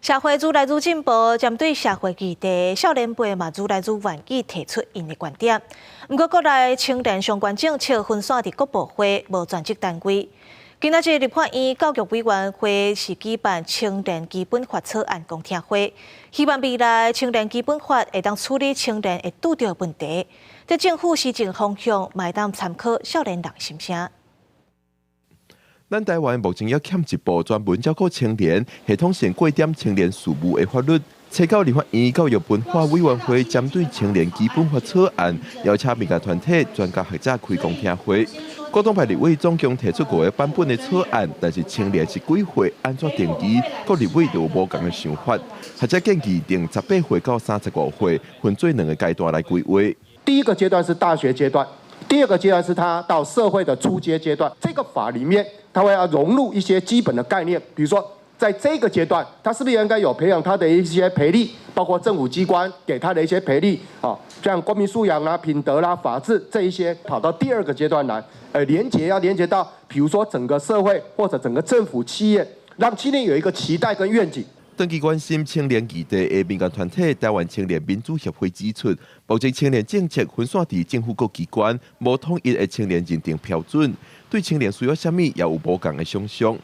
社會愈來愈進步，針對社會議題，少年輩嘛愈來愈願意提出𪜶的觀點。毋過國內青年相關政策分散佇各部會，無專職單位。今仔日立法院教育委員會是舉辦青年基本法草案公聽會，希望未來青年基本法會當處理青年會拄著的問題，佇政府施政方向嘛會當參考少年人心聲。咱台灣目前猶欠一部專門照顧青年、系統性規定青年事務的法律。初九立法院教育文化委員會針對青年基本法草案，邀請民間團體、專家學者開公聽會。各黨派立委總共提出五個版本的草案，但是青年是幾歲、按怎定義，各立委都有無仝的想法。學者建議定18歲到35歲，分做兩個階段來規劃。第一個階段是大學階段，第二個階段是他到社會的初階階段。這個法裡面，他會要融入一些基本的概念，比如說，在這個階段，他是不是應該有培養他的一些培力，包括政府機關給他的一些培力啊，像國民素養啦、品德啦、法治這一些，跑到第二個階段來，連結要連結到，比如說整個社會或者整個政府企業，讓青年有一個期待跟願景。長期關心青年議題的民間團體台灣青年民主協會指出，目前青年政策分散佇政府各機關，無統一的青年認定標準，對青年需要啥物也有無仝的想像。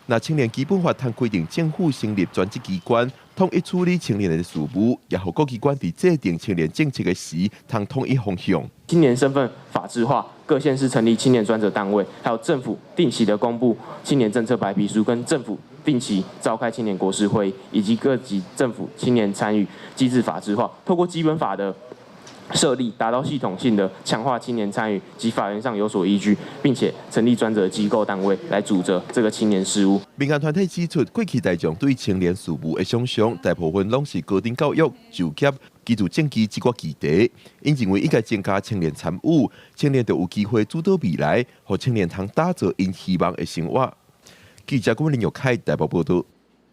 若青年基本法通規定政府成立專職機關，統一處理青年的事務，也予各機關佇制定青年政策的時，通統一方向。青年身份法制化，各縣市成立青年專責單位，還有政府定期的公布青年政策白皮書，跟政府定期召開青年國是會議，以及各級政府青年參與機制法制化，透過基本法的設立，達到系統性的強化青年參與及法源上有所依據，並且成立專責機構單位來主責這個青年事務。民間團體指出，過去大眾對青年事務的想像，大部分攏是高等教育、就業、居住證據這個議題。𪜶認為應該增加青年參與，青年就有機會主導未來，予青年通打造𪜶希望的生活。記者郭林玉凱台北報道。